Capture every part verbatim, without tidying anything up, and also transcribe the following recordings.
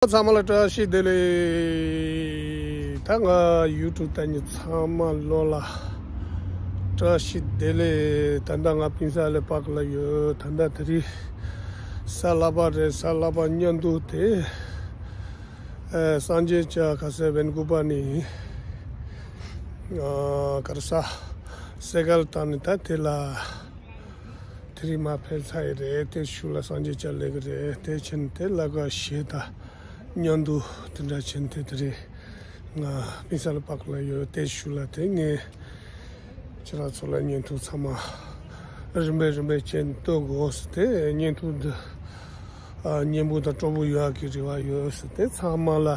ཚང་མ་ལ་བཀྲ་ཤིས་བདེ་ལེགས། ད་ང་ཡུ་ཊུབ་ལྟ་མཁན་ཚང་མ་ལོ་ལ་བཀྲ་ཤིས་བདེ་ལེགས། ད་ལྟ་ང་ཕིན་ས་ལི་པཱག་ལ་ཡོད། ད་ལྟ་དེ་རིང་གཟའ་ལྷག་པ་རེད། གཟའ་ལྷག་པ་ཉིན་དུ་དེ་ཨ་སངས་རྒྱས་ཇ་ག་ས་ཝན་ཀུ་བར་ནས་ཨ་ག་རེ་ཟ་སེ་གལ་བཏང་ནས་ད་དེ་ལ། དེ་རིང་མ་ཕེབས་ཚར་ཡི་རེད། དེ་གཞུག་ལ་སངས་རྒྱས་ཇ་ལེགས་གི་རེད། དེ་ཕྱིན་དེ་ལ་ག་ཞེ་ད་ཉིན་དུ་དེ་འདྲ་ཕྱིན་དེ་དེ་རིང་ང་ཕིན་ས་ལི་པཱག་ལ་ཡོད། དེ་གཞུག་ལ་དེ་ངས་ཁྱེད་རང་ཚོ་ལ་བརྙན་ཐུང་ཚང་མ་རིམ་པས་རིམ་པས་བྱས་ནས་སྟོན་དགོས་ཟེར། དེ་བརྙན་ཐུང་འདི་ཨ་སྙན་པོ་དང་སྤྲོ་པོ་ཡོང་ཡག་གི་རེ་བ་ཡོད་ཟེར། དེ་ཚང་མ་ལ་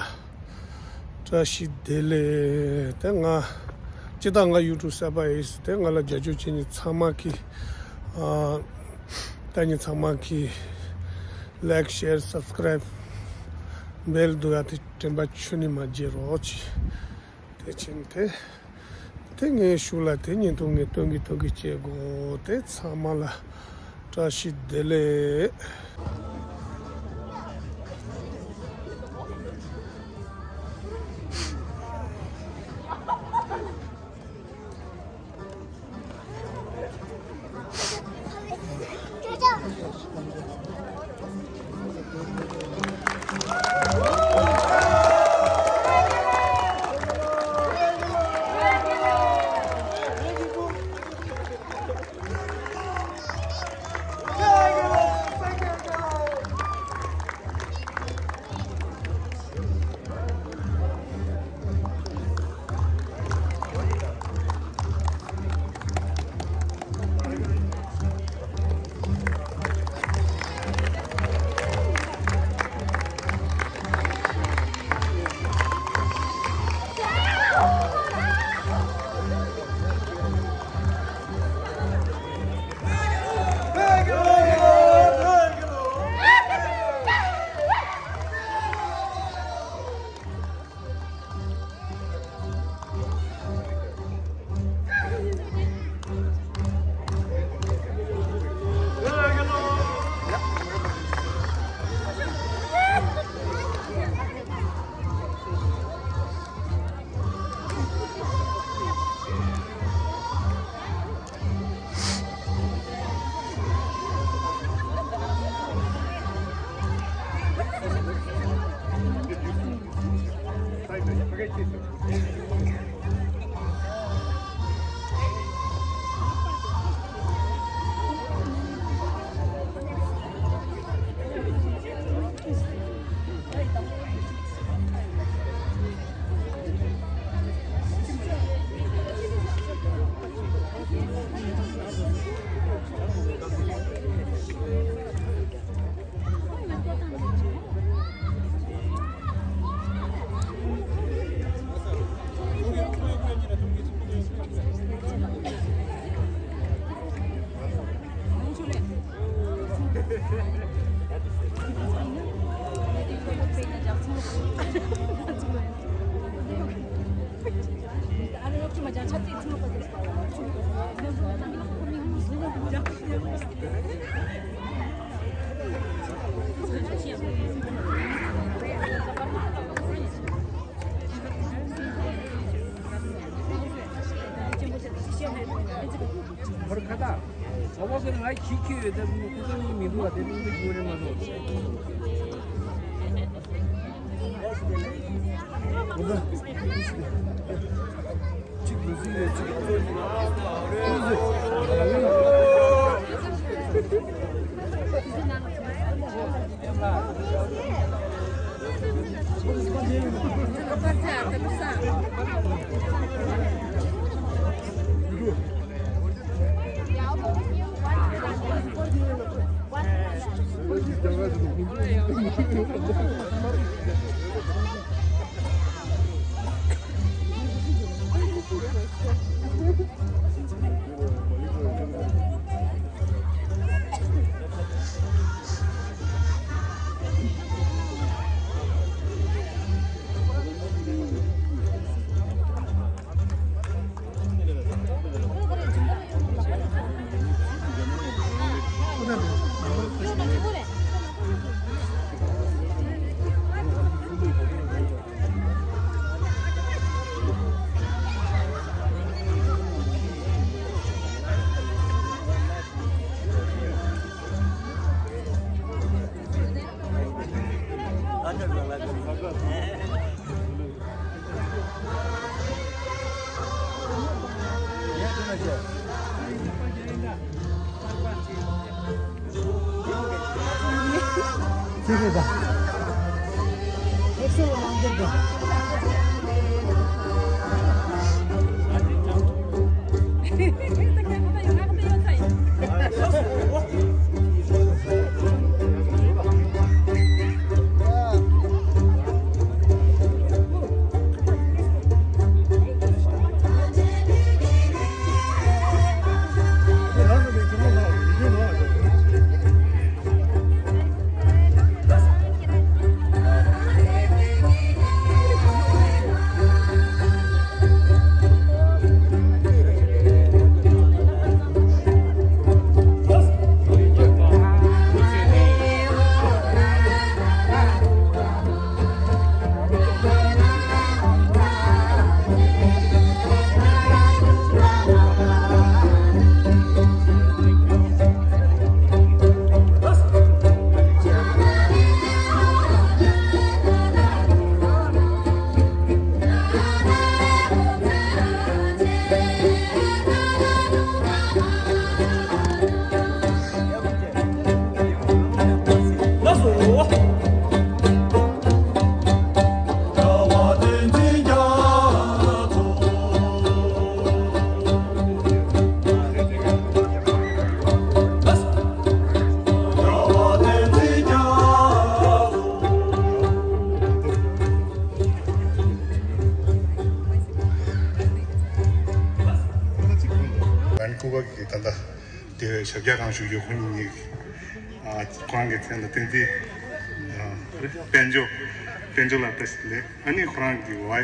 བཀྲ་ཤིས་བདེ་ལེགས། དེ་ང་སྤྱིར་བཏང་ང་ཡུ་ཊུབ་གསར་པ་ཡིན་ཟེར། དེ་ང་ལ་རྒྱབ་སྐྱོར་བྱེད་མཁན་ཚང་མ་གི་ཨ་ལྟ་མཁན་ཚང་མ་གི་ལའིཀ་ཤེར་སབ་སི་ཀ་རའིབ་བེལ་འདུག་ཡ་དེ་དྲན་པ་ཆུ་ནས་མ་བརྗེད་རོགས་གྱིས། དེ་ཕྱིན་དེ། དེ་ངའི་གཞུག་ལ་དེ་བརྙན་ཐུང་ངས་སྟོན་གི་སྟོན་གི་བྱེད་དགོས། དེ་ཚང་མ་ལ་བཀྲ་ཤིས་བདེ་ལེགས། ཧོར་ཁ་ཏ། ཨོ་བོ་ཟེར་ང་ཁྱི་ཁྱི་ཡོད་དེ་ཁུ་ཚང་གཉིས་མི་འདུག་བ། དེ་ནི་འདི་ཁྱི་རེད་མ་གཏོགས། གཅིག་ལུས་སྲིན་རེད། གཅིག་ལུས་སྲིན། ཝན་ཀུ་ཝར་གྱི་ད་ལྟ་དེ་བའི་ཞབས་བཀྱག་ཁང་བཞུགས་ཡོད། ཁོང་གཉིས་ཨ་ཁོ་རང་གི་མཚན་ལ་བསྟན་འཛིན་ཨ་དཔལ་འབྱོར། དཔལ་འབྱོར་ལགས་བཀྲ་ཤིས་བདེ་ལེགས། ཨ་ནི་ཁོ་རང་གི་ཝའི་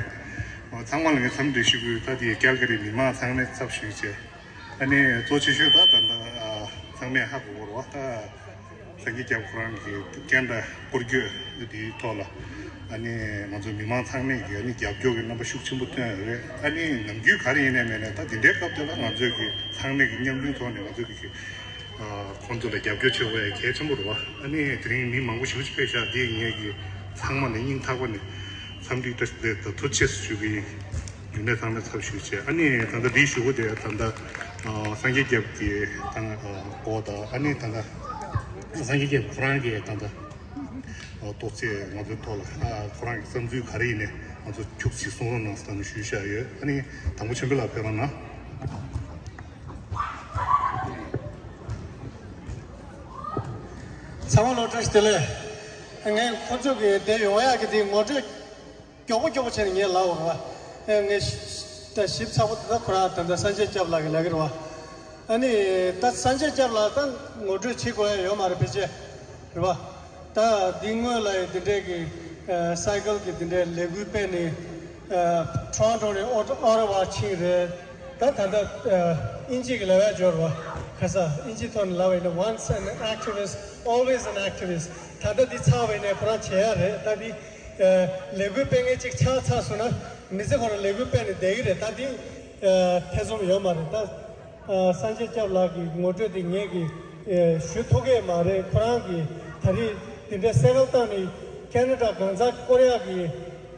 ཚང་མ་ལ་ངས་འཚམས་འདྲི་ཞུ་གི་ཡོད། ད་དེ་ཀལ་ཀ་རི་མི་མང་ཚང་མས་ཚབ་ཞུས་བྱས། ཨ་ནི་གཙོ་ཆེ་ཤོས་ད་ད་ལྟ་ཨ་ཚང་མས་ཧ་གོ་གི་རེད་བ། ད་སངས་རྒྱས་སྐྱབས་ཁོ་རང་གི་སྐད་འདྲ་སྐོར་སྐྱོད་དེའི་ཐོག་ལ་ཨ་ནི་ང་ཚོ་མི་མང་ཚང་མས་ཀྱི་ཨ་ནི་རྒྱབ་སྐྱོར་གྱི་རྣམ་པ་ཤུགས་ཆེན་པོ་བཏོན་ཡོད་རེད། ཨ་ནི་ནམ་རྒྱུན་ག་རེ་ཡིན་ནའི་མེད་ནའི་ད་དེ་འདྲའི་སྐབས་དེ་ལ་ང་ཚོས་ཀྱི་ཚང་མས་ཀྱི་མཉམ་འབྲེལ་ཐོག་ནས་ང་ཚོས་ཀྱི་ཨ་ཁོང་ཚོ་ལ་རྒྱབ་སྐྱོར་བྱེད་དགོས་ཡ་གལ་ཆེན་པོ་རེད་བ། ཨ་ནི་དེ་རིང་མི་མང་པོ་ཞེ་པོ་ཅིག་ཕེབས་ཤག་འདི་ངས་ཀྱི་ཚང་མ་ནས་སྙིང་ཐག་པ་ནས་འཚམས་འདྲི་བཀྲ་ཤིས་བདེ་ལེགས་དང་ཐུགས་རྗེ་ཆེ་ཞུ་གི་ཡིན། རྒྱུ་ནས་ཚང་མས་ཚབ་ཞུས་བྱས། ཨ་ནི་ད་ལྟ་འདི་ཞུ་དགོས་དེ་ད་ལྟ་ཨ་སངས་རྒྱས་སྐྱབས་ཀྱི་ད་ཨ་སྐོར་དང་། ཨ་ནི་ད་ལྟ་སངས་རྒྱས་སྐྱབས་ཁོ་རང་གི་ད་ལྟ་ཨ་རྟོགས་ཚད་ང་ཚོའི་ཐོག་ལ་ཨ་ཁོ་རང་གི་བསམ་ཚུལ་ག་རེ་ཡིན་ནའི་ང་ཚོ་ཁྱུག་ཅིག་གསུང་རོགས་གནང་ཟེར་ནས་ཞུས་བཞག་ཡོད། ཨ་ནི་དང་པོ་ཆོས་འཕེལ་ལགས་ཕེབས་རོགས་གནང་། ཚང་མ་ལ་བཀྲ་ཤིས་བདེ་ལེགས། ངས་ཁོ་ཚོ་གི་དེ་ཡོང་ཡག་གི་དེ་ངོ་སྤྲོད་མགྱོགས་པོ་མགྱོགས་པོ་བྱས་ནས་ངས་ལབ་དགོས་རེད་བ། ཨེ་ངས་ད་ཞིབ་ཚགས་པོ་དེ་ད་ཁོ་རང་ད་ལྟ་སངས་རྒྱས་སྐྱབས་ལགས་ཀྱིས་ལབ་ཀྱི་རེད་བ། ཨ་ནི་ད་སངས་རྒྱས་སྐྱབས་ལགས་ད་ངོ་སྤྲོད་བྱེད་དགོས་ཡ་ཡོད་མ་རེད་ཕལ་ཆེར། རེད་བ། ད་འདི་སྔོན་ལ་ཡི་འདི་འདྲའི་གི་ཨ་སའི་ཀལ་གི་འདི་འདྲའི་ལས་འགུལ་སྤེལ་ནས་ཨ་ཊོ་རོན་ཊོ་ནས་ཨོ་ཨོ་ཊ་ཝ་ཕྱིན་རེད། ད་ད་ལྟ་ཨ་དབྱིན་ཇི་གི་ལབ་ཡ་འབྱོར་བ། ཁ་ས་དབྱིན་ཇི་ཐོག་ནས་ལབ་པ་ཡིན་ན། Once an activist, always an activist. ད་ལྟ་འདི་ཚར་བ་ཡིན་ན་ཁོ་རང་བྱེད་ཡ་རེད། ད་འདི་ཨ་ལས་འགུལ་སྤེལ་མཁན་གཅིག་ཆགས་ཚར་སོང་ན་མི་ཚེ་ཁོ་རང་ལས་འགུལ་སྤེལ་ནས་བསྡད་ཀྱི་རེད། ད་འདི་ཨ་ཐེ་ཚོམ་ཡོད་མ་རེད། ད་ཨ་སངས་རྒྱས་སྐྱབས་ལགས་ཀྱི་ངོ་སྤྲོད་དེ་ངས་ཀྱི་ཨ་ཞུ་ཐུབ་ཀྱི་མ་རེད། ཁོ་རང་གིས་ད་རེས་འདི་འདྲའི་སའི་ཀལ་བཏང་ནས་ཁེ་ན་ཌ་གང་ཟག་བསྐོར་ཡག་གི་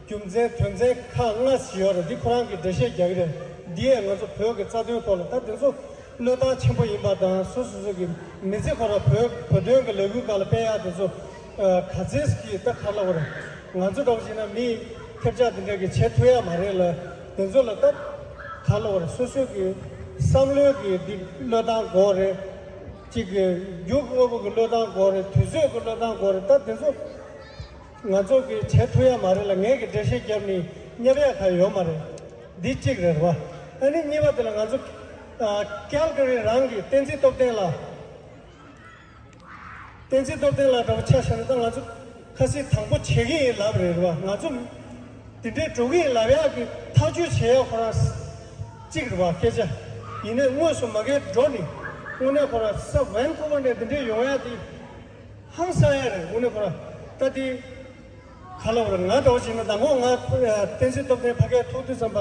རྒྱུ་མཚན་དོན་ཚན་ཁག་ལྔ་ཞིག་ཡོད་རེད། འདི་ཁོ་རང་གིས་འགྲེལ་བཤད་རྒྱག་གི་རེད། འདི་ཡས་ང་ཚོ་བོད་ཀྱི་རྩ་དོན་ཐོག་ལ་ད་དེ་ཚོ་བློས་བཏང་ཆེན་པོ་ཡིན་པ་དང་། སོ་སོ་སོ་གི་མི་ཚེ་ཁོ་རང་བོད་བོད་དོན་གྱི་ལས་འགུལ་སྒང་ལ་སྤེལ་ཡག་དེ་ཚོ་ཨ་ག་ཚད་ཀྱི་ད་ག་ལབ་དགོས་རེད། ང་ཚོ་འདྲ་བོ་བྱས་ན་མི་ཐེབས་ཆག་དེ་འདྲ་གི་བྱེད་ཐུབ་ཡ་མ་རེད་ལ། དེ་ཚོ་ལ་ད་ག་ལབ་དགོས་རེད། སོ་སོ་གི་བསམ་བློའི་གི་འདི་བློས་བཏང་དགོས་རེད། གཅིག་གི་རྒྱུ་དངོས་པོ་གི་བློས་བཏང་དགོས་རེད། དུས་ཚོད་གི་བློས་བཏང་དགོས་རེད། ད་དེ་ཚོ་ང་ཚོ་གི་བྱེད་ཐུབ་ཡ་མ་རེད་ལ། ངས་གི་འགྲེལ་བཤད་བརྒྱབ་ནས་བསྙབ་ཡ་ག་ཡོད་མ་རེད། འདི་གཅིག་རེད་བ། ཨ་ནི་གཉིས་པ་དེ་ལ་ང་ཚོ་ཨ་ཀལ་ཀ་རི་རང་གི་བསྟན་འཛིན་སྟོབས་ལྡན་ལགས། བསྟན་འཛིན་སྟོབས་ལྡན་ལགས་འདྲ་བོ་ཆ་བཞག་ན་ད་ང་ཚོ་ཁ་སང་དང་པོ་བྱེད་ཀྱི་ཡིན་ལབ་རེད་བ། ང་ཚོ་འདི་འདྲའི་འགྲོ་གི་ཡིན་ལབ་ཡག་གི་ཐག་གཅོད་བྱེད་ཡག་ཁོ་རང་གཅིག་རེད་བ། སྐད་ཆ་ཡིན་ནའི་དངོས་སུ་མ་གིར་འགྲོ་ནས་དངོས་གནས་ཁོ་རང་ས་ཝན་ཀུ་ཝར་ནས་འདི་འདྲའི་ཡོང་ཡག་དེ་ཧང་སང་ཡག་རེད། དངོས་གནས་ཁོ་རང་ད་དེ་ག་ལབ་རེད། ང་འདྲ་བོ་བྱས་ན་མདང་དགོང་ང་བསྟན་འཛིན་སྟོབས་ལྡན་ཕ་གིར་ཐུག་དུས་ཙམ་པ་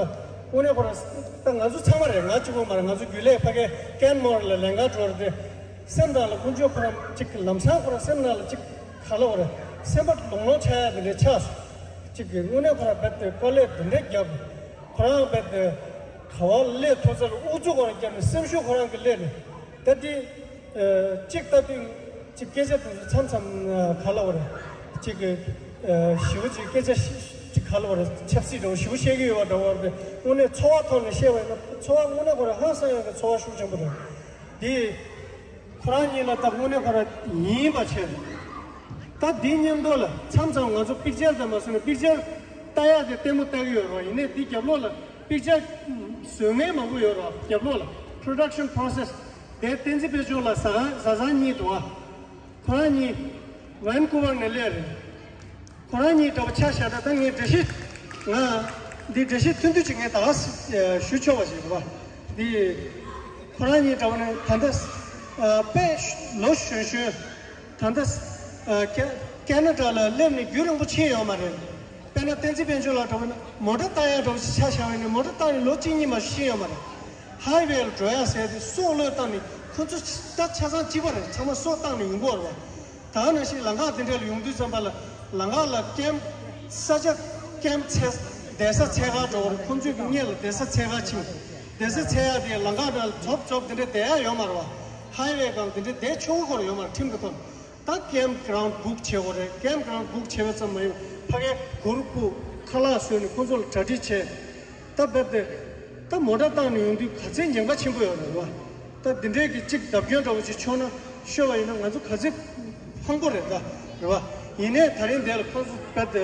དངོས་གནས་ཁོ་རང་ད་ང་ཚོ་ཚང་མ་རེད། ང་གཅིག་པོ་མ་རེད། ང་ཚོ་རྒྱུན་ལས་ཕ་གིར་ཀེན་མོར་ལ་ལས་འགན་འགྲོ་རེད་དེ། སེམས་ནང་ལ་ཀུན་སྤྱོད་ཁོ་རང་གཅིག་ལམ་སང་ཁོ་རང་སེམས་ནང་ལ་གཅིག་ག་ལབ་དགོས་རེད། སེམས་པ་ལོང་ལོང་ཆགས་ཡ་དེ་འདྲ་ཆགས་སོང་། གཅིག་གི་དངོས་གནས་ཁོ་རང་རྦད་དེ་དཀའ་ལས་དེ་འདྲ་བརྒྱབ། ཁོ་རང་རྦད་དེ་ག་བ་སླེབས་ཐུབ་ས་ལ་ཨུ་ཚུགས་ཁོ་རང་བརྒྱབ་ནས་སེམས་ཤུགས་ཁོ་རང་གི་སླེབས་ནས་ད་དེ་གཅིག་ལྟ་དུས་གཅིག་སྐད་ཆ་དེ་ཚོ་མཚམས་མཚམས་ག་ལ་བ་རེད། གཅིག་གི་ཞི་བ་གཅིག་སྐད་ཆ་གཅིག་ག་ལ་བ་རེད། ཆབ་སྲིད་འདྲ་བོ་ཞི་བ་བཤད་ཀྱི་ཡོད་པ་འདྲ་བོ་རེད། དངོས་གནས་ཚོར་བ་ཐོག་ནས་བཤད་པ་ཡིན་ན་ཚོར་བ་དངོས་གནས་ཁོ་རང་ཧང་སང་ཡག་གི་ཚོར་བ་ཤུགས་ཆེན་པོ་རེད། དེ། ཁོ་རང་གཉིས་ལ་ད་དངོས་གནས་ཁོ་རང་ཡིན་པ་བྱས། ད་འདི་མཉམ་དུ་ལ་མཚམས་མཚམས་ང་ཚོ་པིག་ཅར་དང་མ་སོང་ན་པིག་ཅར་ལྟ་ཡག་དེ་ལྟད་མོ་ལྟ་གི་ཡོད་རེད་བ། ཡིན་ནའི་འདི་རྒྱབ་ལོགས་ལ་པིག་ཅར་བཟོ་མཁན་མང་པོ་ཡོད་རེད་བ། རྒྱབ་ལོགས་ལ་production process དེ་བསྟན་འཛིན་དཔལ་འབྱོར་ལ་བཟའ་ཁང་བཟའ་ཚང་གཉིས་འདུག་བ། ཁོ་རང་གཉིས་ཝན་ཀུ་ཝར་ནས་སླེབས་རེད། ཁོ་རང་གཉིས་འདྲ་པོ་ཆ་བཞག་ད་ལྟ་ངས་འགྲེལ་བཤད། ང་འདི་འགྲེལ་བཤད་ཐུང་ཐུང་ཅིག་ངས་ད་ག་ཞུ་ཆོག་པ་ཞིག་རེད་བ། འདི་ཁོ་རང་གཉིས་འདྲ་པོ་ནས་ད་ལྟ་དཔེ་ལོ་གཞོན་གཞོན་ད་ལྟ་ཀ་ཀ་ན་ཌ་ལ་སླེབས་ནས་རྒྱུན་རིང་པོ་ཕྱིན་ཡོད་མ་རེད། དཔེར་ན་བསྟན་འཛིན་དཔལ་འབྱོར་ལགས་འདྲ་པོ་ནས་མོ་ཊ་བཏང་ཡག་འདྲ་པོ་ཞིག་ཆ་བཞག་པ་ཡིན་ན་མོ་ཊ་བཏང་ནས་ལོ་གཅིག་གཉིས་མ་ཕྱིན་ཡོད་མ་རེད། ཧའི་ཝེ་ལ་འགྲོ་ཡག་ཟེར་དུས་སྲོག་བློས་བཏང་ནས་ཁོ་ཚོ་ད་ཆ་ཚང་གཅིག་པ་རེད། ཚང་མ་སྲོག་བཏང་ནས་ཡོང་གི་ཡོད་རེད་བ། ད་ག་ནང་བཞིན་ལམ་ཁ་དེ་འདྲ་ལ་ཡོང་དུས་ཙམ་པ་ལ་ལམ་ཁ་ལ་ཀེམ་ས་ཆ་ཀེམ་ཚད་བསྡད་ས་ཚད་ག་འགྲོ་བར་ཁོང་ཚོས་ཀྱི་སྔོན་ལ་བསྡད་ས་ཚད་ག་ཕྱིན། བསྡད་ས་ཚད་ཡག་དེ་ལམ་ཁ་འདྲ་ལ་རྫོབ་རྫོབ་དེ་འདྲ་བསྡད་ཡག་ཡོད་མ་རེད་བ། ཧའི་ཝེ་སྒང་དེ་འདྲ་བསྡད་ཆོག་གི་ཁོ་རང་ཡོད་མ་རེད། ཁྲིམས་ཀྱི་ཐོག་ནས། ད་ཀེམ་གྷ་རའུན་ཌ་བུག་བྱེད་དགོས་རེད། ཀེམ་གྷ་རའུན་ཌ་བུག་བྱས་པ་ཙམ་མ་ཡིན་ཕ་གའི་གུར་བརྐོས་ཁ་ལག་བཟོས་ནས་ཁོང་ཚོ་ལ་གྲ་སྒྲིག་བྱས། ད་རྦད་དེ། ད་མོ་ཊ་བཏང་ནས་ཡོང་དུས་ག་ཚད་ཉེན་ཁ་ཆེན་པོ་ཡོད་རེད་བ། ད་འདི་འདྲའི་གི་གཅིག་བརྡབ་སྐྱོན་འདྲ་བོ་ཅིག་ཤོར་ན་ཤོར་བ་ཡིན་ན་ང་ཚོ་ག་ཚད་ཕངས་པོ་རེད་ད། རེད་བ། ཡིན་ནའི་ད་རིང་འདི་ལ་ཁོང་ཚོ་རྦད་དེ་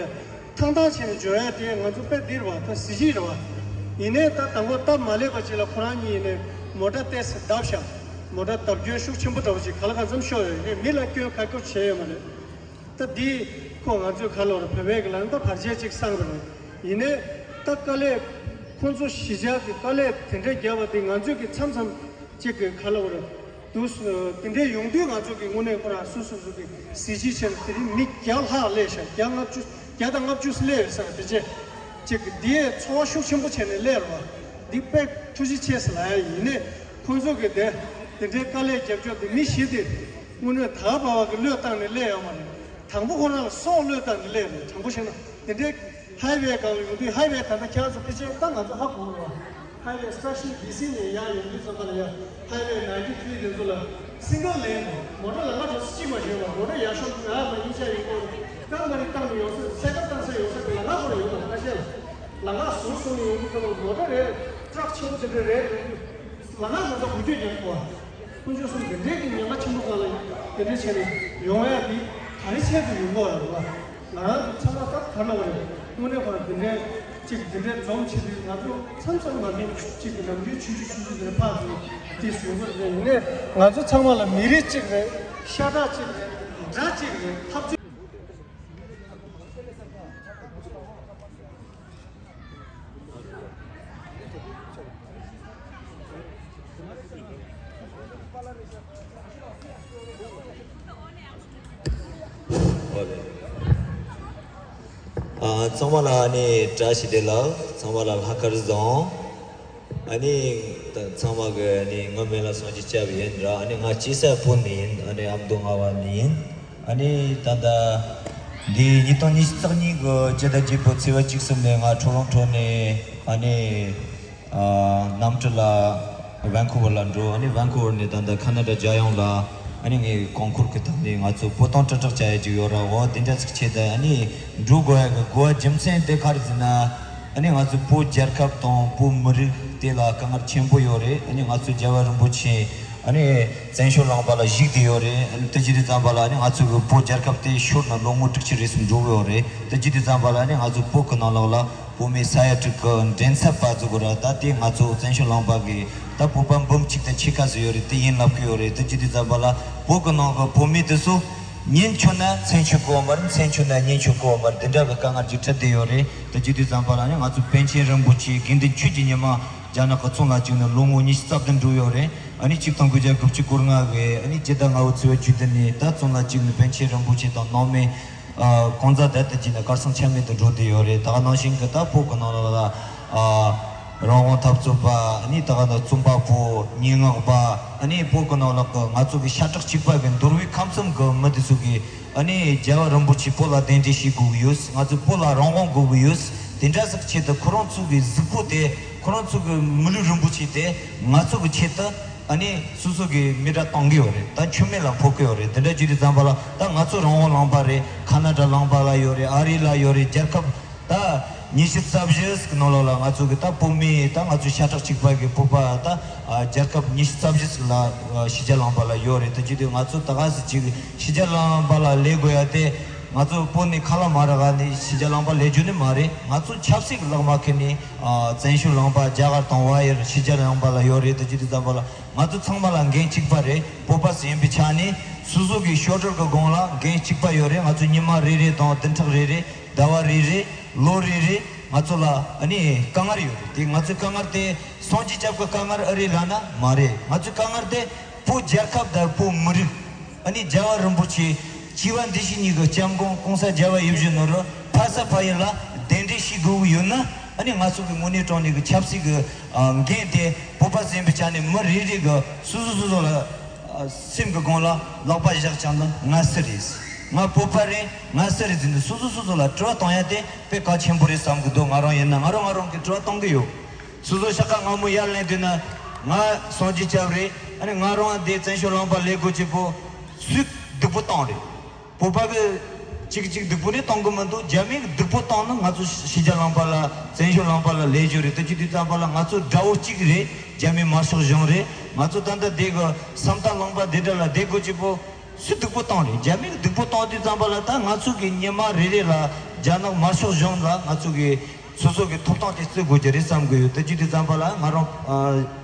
ཐང་ཐང་བྱས་ནས་འབྱོར་ཡ་དེ་ང་ཚོ་དཔེ་འདི་རེད་བ། ད་གཟི་བརྗིད་རེད་བ། ཡིན་ནའི་ད་དང་པོ་སྟབས་མ་ལེགས་པ་ཅིག་ལ་ཁོ་རང་གཉིས་ནས་མོ་ཊ་ཏོག་ཙམ་བརྡབས་ཤག་མོ་ཊ་བརྡབ་སྐྱོན་ཤུགས་ཆེན་པོ་འདྲ་བོ་ཅིག་ག་ལ་གང་འཚམ་ཤོར་ཡོད་རེད། མི་ལ་སྐྱོན་ག་སྐྱོ་བྱས་ཡོད་མ་རེད། ད་འདི་ཁོ་ང་ཚོས་ག་ལ་བར་བོད་པའི་གི་ལ་ད་བར་ཆད་ཅིག་སངས་པ་རེད། ཡིན་ནའི་ད་དཀའ་ལས་ཁོང་ཚོ་གཞིས་ཆགས་ཀྱི་དཀའ་ལས་དེ་འདྲ་བརྒྱབ་པ་འདི་ང་ཚོས་གི་མཚམས་མཚམས་ཅིག་གི་ག་ལ་བར་དུ་དེ་འདྲའི་ཡོང་དུས་ང་ཚོ་གི་དངོས་གནས་ཁོ་རང་སོ་སོ་སོ་གི་གཟི་བརྗིད་ཆེ་ན་དེ་རིང་མི་བརྒྱ་ལྷག་སླེབས་ཤག་བརྒྱ་ལྔ་བཅུ་བརྒྱ་དང་ལྔ་བཅུ་སླེབས་ཡོད་ས་རེད། དེ་རྗེས་ཅིག་གི་འདིའི་ཚོར་བ་ཤུགས་ཆེན་པོ་བྱས་ནས་སླེབས་རེད་བ། འདི་དཔེ་ཐུགས་རྗེ་ཆེ་ཟེར་ལབ་ཡ་ཡིན་ནའི་ཁོང་ཚོ་གི་དེ་དེ་འདྲའི་དཀའ་ལས་རྒྱབ་སྐྱོར་དེ་མི་གཞི་དེ། དངོས་གནས་ད་བར་བ་གི་བློས་བཏང་ནས་སླེབས་ཡོད་མ་རེད། དང་པོ་ཁོ་རང་ལ་སྲོག་བློས་བཏང་ནས་སླེབས་རེད། དྲང་པོ་བཤད་ན་དེ་འདྲའི་ཧའི་ཝེ་སྒང་ལ་ཡོང་དུས་ཧའི་ཝེ་ད་ལྟ་ཁྱེད་རང་ཚོ་ཕལ་ཆེར་ད་ང་ཚོ་ཧ་གོ་རེད་བ། ཧའི་ཝེ་སི་པེ་ཤལ་ཌི་སི་ནས་ཡར་ཡོང་དུས་ཙམ་པ་ལ་ཡ་ཧའི་ཝེ་ནའིན་ཊི་ཐི་རི་དེ་ཚོ་ལ་སིང་གལ་ལེན་མོ་ཊ་ལ་ལྔ་དྲུག་གཅིག་མ་ཞོན་པ་མོ་ཊ་ཡར་ཤོག་ང་མ་གཉིས་ཆ་ཡིན་གོ་རྐང་མ་རིག་བཏང་ནས་ཡོང་ས་སེ་ཀར་བཏང་ས་ཡོང་ས་གི་ལ་ལྔ་ཁོ་ར་ཡོང་བ་ཁ་ཤས་ལ་ལ་ལྔ་ཟུར་སོང་ནས་ཡོང་དུས་ཙམ་པ་མོ་ཊ་རེད་ཊ་རག་ཆེན་པོ་དེ་འདྲ་རེད་ཡོང་དུས། ལ་ལ་ང་ཚོ་འུ་ཚོས་ཉན་དགོས། དཀོན་མཆོག་གསུམ་འདི་འདྲའི་གི་ཉེན་ཁ་ཆེན་པོ་སྒང་ལ་དེ་འདྲའི་བྱས་ནས་ཡོང་ཡ་འདི་ག་རེ་ཆེད་དུ་ཡོང་དགོས་ཡ་རེད་བ། ང་རང་ཚོ་ཚང་མ་ད་ག་ལ་བ་རེད། དངོས་གནས་ཁོ་རང་འདི་འདྲའི་གཅིག་འདི་འདྲའི་འཛོམས་བྱེད་དུས་ང་ཚོ་མཚམས་མཚམས་ང་ཚོ་གཅིག་གི་ནམ་རྒྱུན་ཆུང་ཆུང་ཆུང་ཆུང་དེ་འདྲ་ཕར་ཚུར་དེ་བཟོས་དགོས་རེད། ཡིན་ནའི་ང་ཚོ་ཚང་མ་ལ་མི་རིགས་གཅིག་རེད། ཤ་ཁྲག་གཅིག་རེད། འདྲ་གཅིག་རེད། འཐབ་རྩོད། ཨ། ཚང་མ་ལ་ཨ་ནི་བཀྲ་ཤིས་བདེ་ལེགས། ཚང་མ་ལ་ལྷག་དཀར་བཟང་། ཨ་ནི་ད་ཚང་མ་གི་ཨ་ནི་སྔོན་མེད་ལ་སངས་རྒྱས་སྐྱབས་ཡིན་ར། ཨ་ནི་ང་སྐྱེས་ས་བོད་ནས་ཡིན། ཨ་ནི་ཨ་མདོ་རྔ་བ་ནས་ཡིན། ཨ་ནི་ད་ལྟ་འདི་ཉིས་སྟོང་ཉི་ཤུ་རྩ་གཉིས་གི་སྤྱི་ཟླ་བརྒྱད་པའི་ཚེས་པ་བཅུ་གསུམ་ནས་ང་ཊོ་རོན་ཊོ་ནས་ཨ་ནི་ཨ་གནམ་གྲུ་ལ་ཝན་ཀུ་ཝར་ལ་འགྲོ། ཨ་ནི་ཝན་ཀུ་ཝར་ནས་ད་ལྟ་ཁ་ན་ཌ་རྒྱལ་ཡོངས་ལ་ཨ་ནི་ངའི་གོང་འཁོར་གི་ཐོག་ནས་ང་ཚོ་བོད་དོན་དྲིལ་བསྒྲགས་བྱ་ཡ་ཅིག་ཡོད་ར། འོ་དེ་འདྲ་ཚིག་བྱས་ཏེ་ཨ་ནི་འགྲོ་དགོས་ཡ་གི་དགོས་པ་རྒྱུ་མཚན་དེ་ག་རེ་ཟེར་ན། ཨ་ནི་ང་ཚོ་བོད་རྒྱལ་ཁབ་དང་བོད་མི་རིགས་དེ་ལ་དཀའ་ངལ་ཆེན་པོ་ཡོད་རེད། ཨ་ནི་ང་ཚོ་རྒྱལ་བ་རིན་པོ་ཆེ་ཨ་ནི་བཙན་བྱོལ་ལུང་པ་ལ་བཞུགས་བསྡད་ཡོད་རེད། ཨ་ནི་དེ་བྱེད་དུས་ཙམ་པ་ལ་ཨ་ནི་ང་ཚོ་གི་བོད་རྒྱལ་ཁབ་དེ་ཤོར་ནས་ལོ་ངོ་དྲུག་ཅུ་རེ་ཟུང་འགྲོ་གི་ཡོད་རེད། དེ་བྱེད་དུས་ཙམ་པ་ལ་ཨ་ནི་ང་ཚོ་བོད་ཀྱི་ནང་ལོགས་ལ་བོད་མི་ས་ཡ་དྲུག་གི་མགྲིན་ཚབ་པ་བཙུགས་དགོས་ར། ད་དེ་ང་ཚོ་བཙན་བྱོལ་ལུང་པ་གི་ད་བོད་པ་འབུམ་གཅིག་དང་ཕྱེད་ཀ་ཙམ་ཡོད་རེད། དེ་ཡིན་ལབ་ཀྱི་ཡོད་རེད། དེ་བྱེད་དུས་ཙམ་པ་ལ་བོད་ཀྱི་ནང་གི་བོད་མི་དེ་ཚོ་ཉན་ཆོག་ན་མཚན་ཆོག་གི་ཡོད་མ་རེད། མཚན་ཆོག་ན་ཉན་ཆོག་གི་ཡོད་མ་རེད། དེ་འདྲ་གི་དཀའ་ངལ་ཅིག་འཕྲད་བསྡད་ཡོད་རེད། དེ་བྱེད་དུས་ཙམ་པ་ལ་ནི་ང་ཚོ་པཎ་ཆེན་རིན་པོ་ཆེ་དགེ་འདུན་ཆོས་ཀྱི་ཉི་མ་རྒྱ་ནག་གི་བཙོན་ལ་བཅུག་ནས་ལོ་ངོ་ཉི་ཤུ་རྩ་བདུན་འགྲོ་ཡོད་རེད། ཨ་ནི་ཆིག་སྟོང་དགུ་བརྒྱ་དགུ་བཅུ་གོ་ལྔ་གི་ཨ་ནི་སྤྱི་ཟླ་ལྔ་པའི་ཚེས་པ་བཅུ་བདུན་ནས་ད་བཙོན་ལ་བཅུག་ནས་པཎ་ཆེན་རིན་པོ་ཆེ་དང་ནང་མི་ཨ་གང་ཟག་དེ་དག་ཅིག་ནི་གར་སོང་ཆ་མེད་དུ་འགྲོ་བསྡད་ཡོད་རེད། ད་ག་ནང་བཞིན་གི་ད་བོད་ཀྱི་ནང་ལོགས་ལ་ཨ་རང་དབང་འཐབ་རྩོད་པ། ཨ་ནི་ད་ག་ནང་རྩོམ་པ་པོ། སྙན་ངག་པ། ཨ་ནི་བོད་ཀྱི་ནང་ལོགས་ཀྱི་ང་ཚོ་གི་ཤ་ཁྲག་གཅིག་པ་གི་འདུལ་བའི་ཁམས་གསུམ་གྱི་མི་དེ་ཚོ་གི་ ཨ་ནི་རྒྱལ་བ་རིན་པོ་ཆེ་བོད་ལ་གདན་འདྲེན་བྱེད་དགོས་ཀྱི་ཡོད། ང་ཚོས་བོད་ལ་རང་དབང་དགོས་ཀྱི་ཡོད། དེ་འདྲ་ཟིག་ཆེད་དུ་ཁོ་རང་ཚོ་གི་གཟུགས་པོ་དེ། ཁོ་རང་ཚོ་གི་མི་ལུས་རིན་པོ་ཆེ་དེ་ང་ཚོ་གི་ཆེད་དུ་ཨ་ནི་སོ་སོ་གི་མེ་སྲེག་གཏོང་གི་ཡོད་རེད། ད་མཆོད་མེ་ལ་ཕོག་གི་ཡོད་རེད། དེ་འདྲ་བྱེད་དུས་ཙམ་པ་ལ་ད་ང་ཚོ་རང་དབང་ལུང་པ་རེད། ཁ་ན་ཌ་ལུང་པ་ལ་ཡོད་རེད། ཨ་རི་ལ་ཡོད་རེད། རྒྱལ་ཁབ་ད་ཉི་ཤུ་རྩ་བཞི་ཟིག་གི་ནང་ལོགས་ལ་ང་ཚོ་གི་ད་བོད་མི་ད་ང་ཚོ་ཤ་ཁྲག་གཅིག་པ་གི་བོད་པ་ད་རྒྱལ་ཁབ་ཉི་ཤུ་རྩ་བཞི་ཟིག་ལ་ཕྱི་རྒྱལ་ལུང་པ་ལ་ཡོད་རེད། དེ་བྱེད་དུས་ང་ཚོ་ད་ག་ཟིག་ཅིག་ཕྱི་རྒྱལ་ལུང་པ་ལ་ལས་དགོས་ཡ་དེ། ང་ཚོ་བོད་ནས་ཁ་ལག་མ་རག་ག་ནས་ཕྱི་རྒྱལ་ལུང་པ་ལས་རྒྱུ་ནི་མ་རེད། ང་ཚོ་ཆབ་སྲིད་ཀྱི་ལག་མ་ཁུར་ནས་བཙན་བྱོལ་ལུང་པ་རྒྱ་གར་དང་བལ་ཡུལ་ཕྱི་རྒྱལ་ལུང་པ་ལ་ཡོད་རེད། དེ་བྱེད་དུས་ཙམ་པ་ལ་ང་ཚོ་ཚང་མ་ལ་འགན་གཅིག་པ་རེད། བོད་པ་ཟིག་ཡིན་པའི་ཆ་ནས་སོ་སོ་གི་ཞོར་འཕྲུལ་གྱི་སྒང་ལ་འགན་གཅིག་པ་ཡོད་རེད། ང་ཚོ་ཉི་མ་རེ་རེ་དང་བདུན་ཕྲག་རེ་རེ། ཟླ་བ་རེ་རེ། ལོ་རེ་རེ་ང་ཚོ་ལ་ཨ་ནི་དཀའ་ངལ་ཡོད་རེད། དེ་ང་ཚོའི་དཀའ་ངལ་དེ་སངས་རྒྱས་སྐྱབས་ཀྱི་དཀའ་ངལ་ཨེ་རེད་ལབ་ན་མ་རེད། ང་ཚོའི་དཀའ་ངལ་དེ་བོད་རྒྱལ་ཁབ་དང་བོད་མི་རིགས། ཨ་ནི་རྒྱལ་བ་རིན་པོ་ཆེ་སྐྱེ་བ་འདི་ཕྱི་གཉིས་ཀྱི་སྐྱབས་མགོན་༸གོང་ས་༸རྒྱལ་བ་ཡིད་བཞིན་ནོར་བུ་ཕ་ས་ཕ་ཡུལ་ལ་གདན་འདྲེན་ཞུ་དགོས་ཀྱི་ཡོད་ན། ཨ་ནི་ང་ཚོ་གི་དངོས་གནས་དྲང་གནས་ཀྱི་ཆབ་སྲིད་ཀྱི་འགན་དེ་བོད་པ་ཟིག་ཡིན་པའི་ཆ་ནས་མི་རེ་རེ་གི་སོ་སོ་སོ་སོ་ལ་སེམས་ཀྱི་སྒང་ལ་ལག་པ་བཞག་བྱས་ནས་ང་སུ་རེད། ང་བོད་པ་རེད། ང་སུ་རེད་ཟེར་ནས་སོ་སོ་སོ་སོ་ལ་དྲི་བ་བཏང་ཡ་དེ་དཔེ་གལ་ཆེན་པོ་རེད་བསམ་གི་འདུག་ང་རང་ཡིན་ན་ང་རང་ང་རང་གི་དྲི་བ་གཏོང་གི་ཡོད། སོ་སོ་ཤ་ཁ་སྔ་མོ་ཡར་ལེན་དུས་ན་ང་སངས་རྒྱས་སྐྱབས་རེད། ཨ་ནི་ང་རང་འདི་བཙན་བྱོལ་ལུང་པ་ལས་དགོས་ཀྱི་བོ་སུས་སྡུག་པོ་བཏང་རེད། བོད་པ་གི་གཅིག་གཅིག་སྡུག་པོ་ནི་གཏོང་གི་མི་འདུག་རྒྱ་མི་གི་སྡུག་པོ་བཏང་ན་ང་ཚོ་ཕྱི་རྒྱལ་ལུང་པ་ལ་བཙན་བྱོལ་ལུང་པ་ལ་ལས་རྒྱུ་རེད། དེ་བྱེད་དུས་ཙམ་པ་ལ་ང་ཚོ་དགྲ་བོ་གཅིག་རེད། རྒྱ་མི་དམར་ཤོག་གཞུང་རེད། ང་ཚོ་ད་ལྟ་འདི་གི་ས་མཐའ་ལུང་པ་འདི་འདྲ་ལ་བསྡད་དགོས་ཀྱི་བོ་སུས་སྡུག་པོ་བཏང་རེད། རྒྱ་མི་གི་སྡུག་པོ་བཏང་དུས་ཙམ་པ་ལ་ད་ང་ཚོ་གི་ཉི་མ་རེ་རེ་ལ་རྒྱ་ནག་དམར་ཤོག་གཞུང་ལ་ང་ཚོ་གི་སོ་སོ་གི་ཐོབ་ཐང་དེ་རྩོད་དགོས་ཀྱི་རེད་བསམ་གི་ཡོད། དེ་བྱེད་དུས་ཙམ་པ་ལ་ང་རང་ཨ་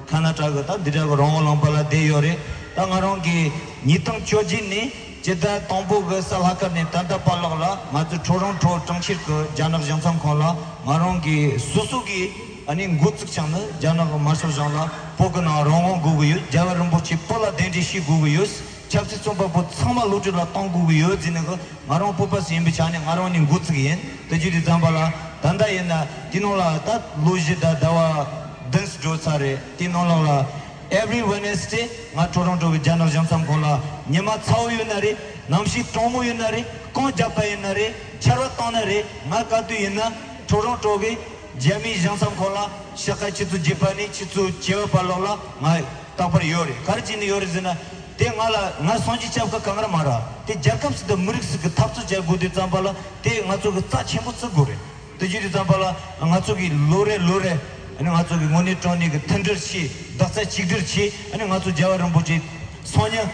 ཁ་ན་ཌ་གི་ད་འདི་འདྲ་གི་རང་དབང་ལུང་པ་ལ་བསྡད་ཡོད་རེད། ད་ང་རང་གི་ཉིས་སྟོང་བཅོ་བརྒྱད་ནས་སྤྱི་ཟླ་དང་པོ་གི་གཟའ་ལྷག་དཀར་ནས་ད་ལྟ་བར་ལོགས་ལ་ང་ཚོ་ཊོ་རོན་ཊོ་གྲོང་ཁྱེར་གི་རྒྱ་ནག་གཞུང་ཚབ་ཁང་ལ་ང་རང་གི་སོ་སོ་གི་ཨ་ནི་འགོ་བཙུགས་བྱས་ནས་རྒྱ་ནག་གི་དམར་ཤོག་གཞུང་ལ་བོད་གི་ནང་རང་དབང་དགོས་གི་ཡོད། རྒྱལ་བ་རིན་པོ་ཆེ་བོད་ལ་གདན་འདྲེན་ཞུ་དགོས་གི་ཡོད། ཆབ་སྲིད་བཙོན་པ་པོ་ཚང་མ་གློད་གྲོལ་ལ་གཏོང་དགོས་ཀྱི་ཡོད་ཟེར་ནས་གི་ང་རང་བོད་པ་ཞིག་ཡིན་པའི་ཆ་ནས་ང་རང་ནས་འགོ་བཙུགས་ཡིན། དེ་བྱེད་དུས་ཙམ་པ་ལ་ད་ལྟ་ཡིན་ན་དེ་ནང་ལ་ད་ལོ་བཞི་དང་ཟླ་བ་བདུན་ཙམ་འགྲོ་ཚར་རེད། དེ་ནང་ལོགས་ལ་every Wednesday ང་ཊོ་རོན་ཊོ་གི་རྒྱ་ནག་གཞུང་ཚབ་ཁང་ལ་ཉི་མ་ཚ་བོ་ཡོད་ན་རེད། གནམ་གཤིས་གྲང་མོ་ཡོད་ན་རེད། གངས་རྒྱགས་པ་ཡིན་ན་རེད། ཆར་པ་བཏང་ན་རེད། ང་ག་དུས་ཡིན་ན་ཊོ་རོན་ཊོ་གི་རྒྱ་མིའི་གཞུང་ཚབ་ཁང་ལ་ཕྱི་ཟླ་ཆུ་ཚོད་བརྒྱད་པ་ནས་ཆུ་ཚོད་བཅུ་བ་བར་ལོགས་ལ་ང་རྟག་པར་ཡོད་རེད། ག་རེ་བྱས་ནས་ཡོད་རེད་ཟེར་ན། དེ་ང་ལ་ང་སངས་རྒྱས་སྐྱབས་ཀྱི་དཀའ་ངལ་མ་རེད། དེ་རྒྱལ་ཁབ་ཟིག་དང་མི་རིགས་ཟིག་གི་འཐབ་རྩོད་བྱ་དགོས་དུས་ཙམ་པ་ལ་དེ་ང་ཚོ་གི་རྩ་ཆེན་པོ་བརྩི་དགོས་རེད། དེ་བྱེད་དུས་ཙམ་པ་ལ་ང་ཚོ་གི་ལོ་རེ་ལོ་རེ་ཨ་ནི་ང་ཚོ་གི་དངོས་གནས་དྲང་གནས་ཀྱི་མཐུན་སྒྲིལ་བྱས། རྡོག་རྩ་གཅིག་སྒྲིལ་བྱས། ཨ་ནི་ང་ཚོ་རྒྱལ་བ་རིན་པོ་ཆེ་སང་ཉིན་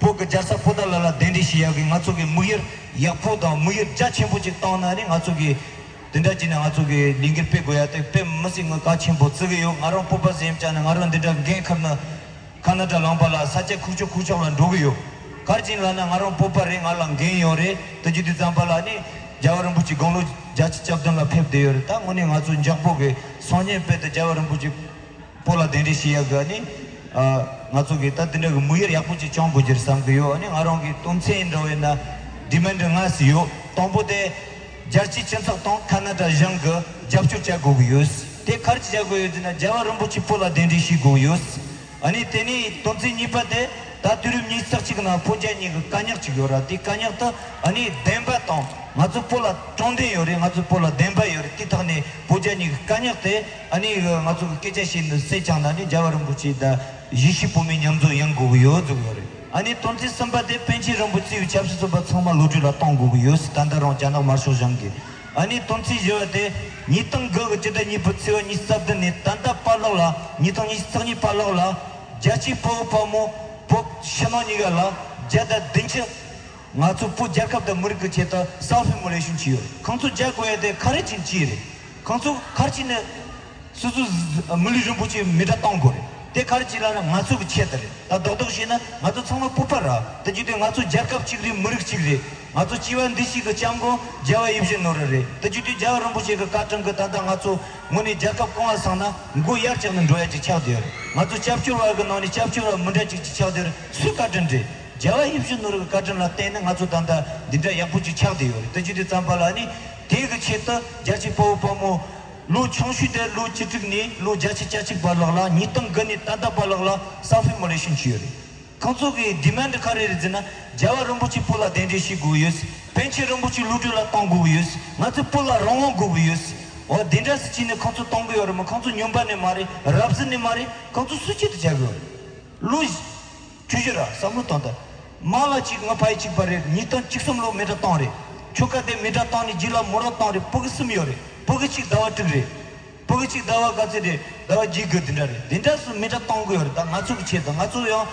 བོད་ཀྱི་རྒྱལ་ས་པོ་ཏཱ་ལ་ལ་གདན་འདྲེན་ཞུ་ཡག་གི་ང་ཚོ་གི་དམིགས་ཡུལ་ཡག་པོ་དང་དམིགས་ཡུལ་རྒྱ་ཆེན་པོ་ཅིག་བཏང་ན་ཨ་ནི་ང་ཚོ་གི་དེ་འདྲ་བྱས་ནས་ང་ཚོ་གི་ལས་འགུལ་སྤེལ་དགོས་ཡ་དེ་དཔེ་མི་སྲིད་ངོས་གལ་ཆེན་པོ་བརྩི་གི་ཡོད། ང་རང་བོད་པ་ཟིག་ཡིན་ཙང་ནས་ང་རང་འདི་འདྲ་འགན་འཁུར་ནས་ཁ་ན་ཌ་ལུང་པ་ལ་ས་ཆ་ཁུག་ཀྱོག་ཁུག་ཀྱོག་ལ་འགྲོ་གི་ཡོད། ག་རེ་བྱས་ནས་ལབ་ན་ང་རང་བོད་པ་རེད། ང་ལ་འགན་ཡོད་རེད། དེ་བྱེད་དུས་ཙམ་པ་ལ་ནི་རྒྱལ་བ་རིན་པོ་ཆེ་དགུང་ལོ་བརྒྱད་ཅུ་གྱ་བདུན་ལ་ཕེབས་བསྡད་ཡོད་རེད། ད་དངོས་གནས་ང་ཚོ་མགྱོགས་པོ་གི་སང་ཉིན་དཔེ་དེ་རྒྱལ་བ་རིན་པོ་ཆེ་བོད་ལ་གདན་འདྲེན་ཞུ་ཡག་གི་ནི་ཨ་ང་ཚོ་གི་ད་དེ་འདྲ་གི་དམིགས་ཡུལ་ཡག་པོ་ཅིག་བཅངས་དགོས་ཀྱི་རེད་བསམ་གི་ཡོད། ཨ་ནི་ང་རང་གི་དོན་ཚན་འདྲ་བོ་ཡིན་ན་ཌི་མན་ཌི་ལྔ་ཙམ་ཡོད། དང་པོ་དེ་རྒྱལ་སྤྱིའི་སྤྱི་ཚོགས་དང་ཁ་ན་ཌ་གཞུང་གི་རྒྱབ་སྐྱོར་བྱ་དགོས་ཀྱི་ཡོད། དེ་ག་རེ་བྱ་དགོས་ཡོད་ཟེར་ན་རྒྱལ་བ་རིན་པོ་ཆེ་བོད་ལ་གདན་འདྲེན་ཞུ་དགོས་ཀྱི་ཡོད། ཨ་ནི་དེ་ནས་དོན་ཚན་གཉིས་པ་དེ་ད་དུས་རབས་ཉི་ཤུ་རྩ་གཅིག་ནང་བོད་རྒྱ་གཉིས་ཀྱི་དཀའ་རྙོག་ཅིག་ཡོད་ར། དེ་དཀའ་རྙོག་དེ་ཨ་ནི་བདེན་པ་དང་ང་ཚོ་བོད་ལ་དྲང་བདེན་ཡོད་རེད། ང་ཚོ་བོད་ལ་བདེན་པ་ཡོད་རེད། དེ་ཐོག་ནས་བོད་རྒྱ་གཉིས་ཀྱི་དཀའ་རྙོག་དེ་ཨ་ནི་ང་ཚོ་གི་སྐད་ཆ་བཤད་ནས་སེལ་བྱུང་ན་ནི་རྒྱལ་བ་རིན་པོ་ཆེ་དང་གཞིས་བྱེས་བོད་མི་མཉམ་འཛོམས་ཡོང་དགོས་ཀྱི་ཡོད་ཟེར་གི་ཡོད་རེད། ཨ་ནི་དོན་ཚན་གསུམ་པ་དེ་པཎ་ཆེན་རིན་པོ་ཆེ་ཡི་ཆབ་སྲིད་བཙོན་པ་ཚང་མ་གློད་གྲོལ་ལ་གཏོང་དགོས་ཀྱི་ཡོད་ཟེར། ད་ལྟ་རང་རྒྱ་ནག་དམར་ཤོག་གཞུང་གིས། ཨ་ནི་དོན་ཚན་བཞི་པ་དེ་ཉིས་སྟོང་དགུ་གི་སྤྱི་ཟླ་གཉིས་པའི་ཚེས་པ་ཉི་ཤུ་རྩ་བདུན་ནས་ད་ལྟ་བར་ལོགས་ལ་ཉིས་སྟོང་ཉི་ཤུ་རྩ་གཉིས་བར་ལོགས་ལ་རྒྱལ་གཅེས་དཔའ་བོ་དཔའ་མོ་བོད་ཕྱི་ནང་གཉིས་ཀ་ལ་བརྒྱ་དང་བདུན་ཅུ་ང་ཚོ་བོད་རྒྱལ་ཁབ་དང་མི་རིགས་ཀྱི་ཆེད་དུ་སེལ་ཕི་མོ་ལེ་ཤན་བྱས་ཡོད་རེད། ཁོང་ཚོ་རྒྱག་དགོས་ཡ་དེ་ག་རེ་བྱས་ནས་བྱས་རེད། ཁོང་ཚོ་ག་རེ་བྱས་ནས་སོ་སོ་མི་ལུས་རིན་པོ་ཆེ་མེ་སྲེག་གཏོང་དགོས་རེད། དེ་ག་རེ་བྱས་ལབ་ན་ང་ཚོ་གི་ཆེད་དུ་རེད། ད་རྡོག་རྡོག་བཤད་ན་ང་ཚོ་ཚང་མ་བོད་པ་ར། དེ་བྱེད་དུས་ང་ཚོ་རྒྱལ་ཁབ་གཅིག་རེད། མི་རིགས་གཅིག་རེད། ང་ཚོ་སྐྱེ་བ་འདི་ཕྱི་གི་སྐྱབས་མགོན་རྒྱལ་བ་ཡིད་བཞིན་ནོར་བུ་རེད། དེ་བྱེད་དུས་རྒྱལ་བ་རིན་པོ་ཆེ་གི་བཀའ་དྲིན་གི་ད་ལྟ་ང་ཚོ་དངོས་གནས་རྒྱལ་ཁབ་གང་ལ་སོང་ན་མགོ་ཡར་བཀྱགས་ནས་འགྲོ་ཡ་ཅིག་ཆགས་བསྡད་ཡོད་རེད། ང་ཚོ་སྐྱབས་བཅོལ་བ་གི་ནང་ནས་སྐྱབས་བཅོལ་བ་མི་འདྲ་ཅིག་ཅིག་ཆགས་བསྡད་ཡོད་རེད། སུའི་བཀའ་དྲིན་རེད། རྒྱལ་བ་ཡིད་བཞིན་ནོར་བུའི་བཀའ་དྲིན་ལ་བརྟེན་ནས་ང་ཚོ་ད་ལྟ་འདི་འདྲ་ཡག་པོ་ཅིག་ཆགས་བསྡད་ཡོད་རེད། དེ་བྱེད་དུས་ཙམ་པ་ལ་ནི་དེ་གི་ཆེད་དུ་རྒྱལ་གཅེས་དཔའ་བོ་དཔའ་མོ་ལོ་ཆུང་ཤོས་དེ་ལོ་བཅུ་དྲུག་ནས་ལོ་བརྒྱད་ཅུ་གྱ་གཅིག་བར་ལོགས་ལ་ཉིས་སྟོང་དགུ་ནས་ད་ལྟ་བར་ལོགས་ལ་སེལ་ཕི་མོ་ལེ་ཤན་བྱས་ཡོད་རེད། ཁོང་ཚོ་གི་ཌི་མན་ཌི་ག་རེ་རེད་ཟེར་ན། རྒྱལ་བ་རིན་པོ་ཆེ་བོད་ལ་གདན་འདྲེན་བྱེད་དགོས་ཡོད། པཎ་ཆེན་རིན་པོ་ཆེ་ལོ་དྲུག་ལ་གཏོང་དགོས་ཡོད། ང་ཚོ་བོད་ལ་རང་དབང་དགོས་ཀྱི་ཡོད། འོ་དེ་འདྲ་ཟེར་བྱས་ནས་ཁོང་ཚོ་གཏོང་གི་ཡོད་རེད་མོད། ཁོང་ཚོ་ཉུང་པ་ནས་མ་རེད། རབ་གསལ་ནས་མ་རེད། ཁོང་ཚོ་སུ་ཆེད་དུ་བྱ་གི་ཡོད་རེད། ལོ་བཅུ་བཞི་ར་བསམ་བློ་གཏོང་དང་། མ་ལ་གཅིག་ང་ཕ་ཡུལ་གཅིག་པ་རེད། ཉིས་སྟོང་བཅུ་གསུམ་ལོ་མེ་སྲེག་བཏང་རེད། ཆོལ་ཁ་དེ་མེ་སྲེག་བཏང་ནས་རྗེས་ལ་མོ་རང་བཏང་རེད། ཕྲུ་གུ་གསུམ་ཡོད་རེད། ཕྲུ་གུ་གཅིག་ཟླ་བ་དྲུག་རེད། ཕྲུ་གུ་གཅིག་ཟླ་བ་ག་ཚོད་རེད། ཟླ་བ་བརྒྱད་དགུ་དེ་འདྲ་རེད། དེ་འདྲ་སུ་མེ་སྲེག་གཏོང་གི་ཡོད་རེད། ད་ང་ཚོ་གི་ཆེད་དུ། ང་ཚོ་ཡང་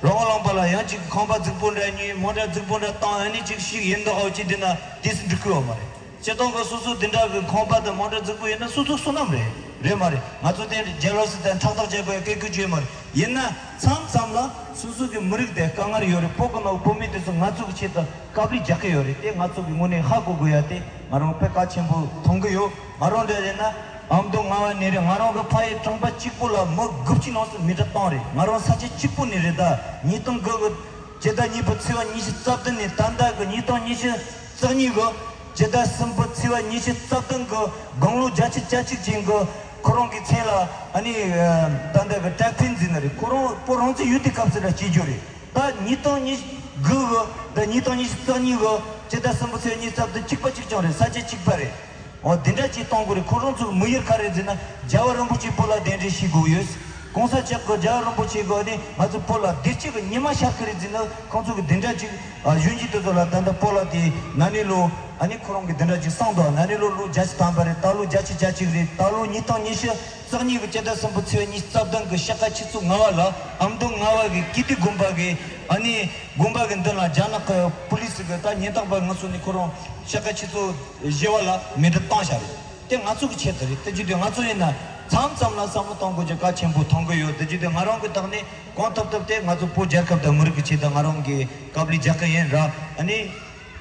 རང་དབང་བླངས་པ་ལ་ཡང་ཅིག་ཁང་པ་རྫིག་པོ་འདྲ་གཉིས་མོ་ཊ་རྫིག་པོ་འདྲ་བཏང་ཨ་ནི་ཅིག་ཞིག་ཡིན་མདོག་ཁ་པོ་ཅིག་བསྡད་ན་དེ་སུ་འགྲིག་གི་ཡོད་མ་རེད། སྤྱིར་བཏང་གི་སོ་སོ་དེ་འདྲ་གི་ཁང་པ་དང་མོ་ཊ་རྫིག་པོ་ཡོད་ན་སོ་སོ་བསོད་ནམས་རེད། རེད་མ་རེད། ང་ཚོ་དེ་ཇེ་ལོ་སི་དང་ཕྲག་དོག་བྱེད་དགོས་ཡ་སྐད་སྐུལ་བྱོས་མ་རེད། ཡིན་ན་མཚམས་མཚམས་ལ་སོ་སོ་གི་མི་རིགས་དེ་དཀའ་ངལ་ཡོད་རེད། བོད་གི་ནང་བོད་མི་དེ་ཚོ་ང་ཚོ་གི་ཆེད་དུ་དཀའ་ལས་རྒྱག་གི་ཡོད་རེད། དེ་ང་ཚོ་གི་ངོས་ནས་ཧ་གོ་དགོས་ཡ་དེ་ང་རང་དཔེ་གལ་ཆེན་པོ་མཐོང་གི་ཡོད། ང་རང་འདྲ་ཡིན་ན་ཨ་མདོ་རྔ་བ་ནས་རེད། ང་རང་གི་ཕ་ཡུལ་གྲོང་པ་གཅིག་པོ་ལ་མི་དགུ་བཅུ་ནང་སུ་མེ་སྲེག་བཏང་རེད། ང་རང་ས་ཆ་གཅིག་པོ་ནས་རེད། ད་ཉིས་སྟོང་དགུ་གི་ཕྱི་ཟླ་གཉིས་པའི་ཚེས་པ་ཉི་ཤུ་རྩ་བདུན་ནས་ད་ལྟ་གི་ཉིས་སྟོང་ཉི་ཤུ་རྩ་གཉིས་གི་ཕྱི་ཟླ་གསུམ་པའི་ཚེས་པ་ཉི་ཤུ་རྩ་བདུན་གི་དགུང་ལོ་བརྒྱད་ཅུ་གྱ་གཅིག་ཅན་གི་ཁོ་རང་གི་མཚན་ལ་ཨ་ནི་ད་ལྟ་གི་ཀྲེག་ཕིན་ཟེར་ནི་རེད། ཁོ་རང་བོད་རང་བཙན་ཡོད་དུས་སྐབས་སུ་ལ་སྐྱེས་རྒྱུ་རེད། ད་ཉིས་སྟོང་ཉི་ཤུ་དགུ་གི་ད་ཉིས་སྟོང་ཉི་ཤུ་རྩ་གཉིས་གི་ཕྱི་ཟླ་གསུམ་པའི་ཚེས་པ་ཉི་ཤུ་རྩ་བདུན་གཅིག་པ་གཅིག་རྐྱང་རེད། ས་ཆ་གཅིག་པ་རེད། འོ་དེ་འདྲ་ཅིག་གཏོང་དགོས་རེད། ཁོ་རང་ཚོའི་དམིགས་ཡུལ་ག་རེ་ཟེར་ན། རྒྱལ་བ་རིན་པོ་ཆེ་བོད་ལ་གདན་འདྲེན་བྱེད་དགོས་ཡོད། གོང་ས་མཆོག་གི་རྒྱལ་བ་རིན་པོ་ཆེ་གི་ནི་ང་ཚོ་བོད་ལ་བདེ་སྐྱིད་ཀྱི་ཉི་མ་ཤར་གི་རེད་ཟེར་ན། ཁོང་ཚོ་གི་དེ་འདྲ་ཅིག་གཞོན་སྐྱེས་དེ་ཚོ་ལ་ད་ལྟ་བོད་ལ་དེ་ན་ནིང་ལོ་ཨ་ནི་ཁོ་རང་གི་དེ་འདྲ་ཅིག་གསུངས་འདུག་ན་ནིང་ལོ་ལོ་བརྒྱད་ཅུ་ཐམ་པ་རེད། ད་ལོ་བརྒྱད་ཅུ་གྱ་གཅིག་རེད། ད་ལོ་ཉིས་སྟོང་ཉི་ཤུ་རྩ་གཉིས་ཀྱི་ཕྱི་ཟླ་གསུམ་པའི་ཚེས་པ་ཉི་ཤུ་རྩ་བདུན་གི་ཕྱི་ཁ་ཆུ་ཚོད་ལྔ་པ་ལ་ཨ་མདོ་རྔ་བ་གི་ཀིརྟི་དགོན་པ་གི་ཨ་ནི་དགོན་པ་གི་མདུན་ལ་རྒྱ་ནག་གི་པུ་ལི་སི་གི་ད་ཉེན་རྟོག་པ་ངོ་སོ་ནས་ཁོ་རང་ཕྱི་ཁ་ཆུ་ཚོད་བཞི་པ་ལ་མེ་སྲེག་བཏང་བཞག་རེད། དེ་ང་ཚོ་གི་ཆེད་དུ་རེད། དེ་བརྒྱུད་དེ་ང་ཚོ་ཡིན་ན་མཚམས་མཚམས་ལ་བསམ་བློ་གཏོང་དགོས་ཀྱི་གལ་ཆེན་པོ་མཐོང་གི་ཡོད། དེ་བརྒྱུད་དེ་ང་རང་གི་ཐོག་ནས་གང་ཐུབ་ཐུབ་དེ་ང་ཚོ་བོད་རྒྱལ་ཁབ་དང་མི་རིགས་ཀྱི་ཆེད་དུ་ང་རང་གི་དཀའ་ལས་རྒྱག་གི་ཡིན་ར། ཨ་ནི་